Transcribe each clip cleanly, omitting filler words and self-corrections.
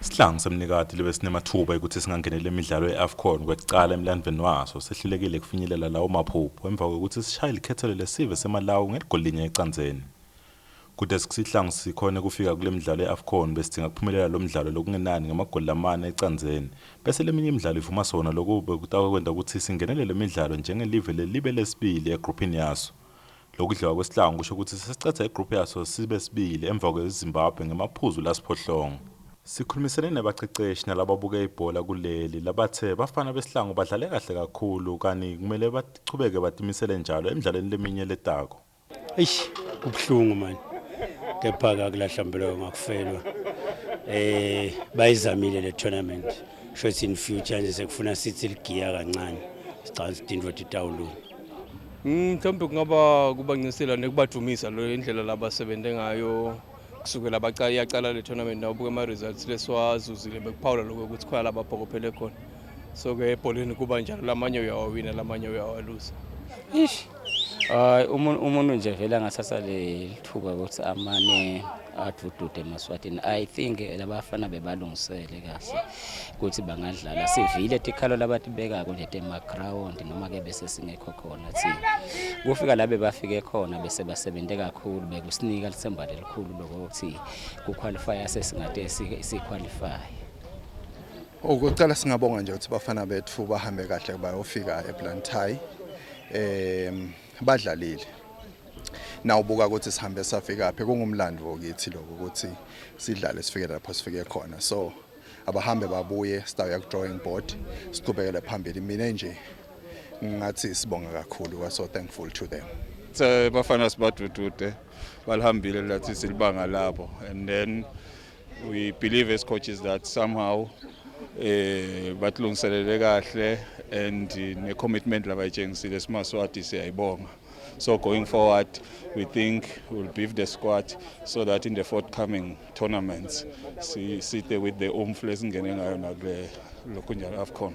Sihlangu semnikati lebesinematfuba ekutsi singangenela imidlalo ye-AFCON kwekucala emlandvweni waso sehlulekile kufinyelela lawo maphupho emva kwekutsi sishaye likhetselo lesive seMalawi ngeligoli linye ecandzeni. Kute sihlangu sikhone kufika kule midlalo ye-AFCON besidzinga kuphumelela lo mdlalo lokungenani ngemagoli lamane ecandzeni bese leminye imidlalo ivuma sona. Loku bekutakwenta kutsi singenele le midlalo njengelive lelibe lesibili egruphini yaso. Lokudliwa kwesihlangu kusho kutsi sesicedza igruphu yaso sibe sibili emva kweZimbabwe ngemaphuzu lasiphohlongo. Sikhulumisene nebaceceshi nalababuke ibhola kuleli labathe bafana besihlangu badlale kahle kakhulu kani kumele bachubeke batimisele njalo emidlalweni leminye letako. Eish, kubuhlungu mani, kepha ke akulahlambelwa ngakufelwa. Bayizamile le tournament, shothi in future nje sekufuna sithi ligiya kancane, sicabanga ukuthi tintfo titawulunga. Mhlawumbe kungaba kubancisela nekubadvumisa lo indlela labasebenze ngayo kusukela bacala iyacala le tournament. Nawubuka ama-results lesiwazuzile, bekuphawula lokho ukuthi khona labaphokophele khona. So ke ebholeni kuba njalo, lamanye uyawawina, lamanye uyawaluza. Ish. Hayi, umuntu nje vele angathatha lelithuba ukuthi amane adudude emaswatini. I think labafana bebalungisele kahle ukuthi bangadlala. Sivile tikhalo labatibekako nje tema-ground noma ke bese singekho khona thina. Kufika la bebafike khona bese basebenze kakhulu, bekusinika litsemba lelikhulu lokuthi ku-qualify sesingade si-qualify. Okokuqala singabonga nje ukuthi bafana bethu bahambe kahle bayofika eBlantyre. Badlalile. Nawubuka ukuthi sihambe safika phi, kungumlando kithi lokho ukuthi sidlale sifike lapho sifike khona. So abahambe babuye, sitawuya ku drawing board, siqhubekele phambili. Mina nje ngathi sibonga kakhulu, we are so thankful to them. Bafana sibadudude, balihambile lathi silibanga labo, and then we believe as coaches that somehow batilungiselele kahle and ne commitment labayitshengisile simaswati siyayibonga. So going forward, we think we'll beef the squad so that in the forthcoming tournaments si site with the oomph lesingene ngayo nakule lokhu njalo AFCON.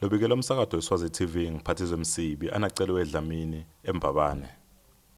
Lobikela umsakato weSwazi TV, ngiphathizwe Msibi anaceliwe Dlamini eMbabane.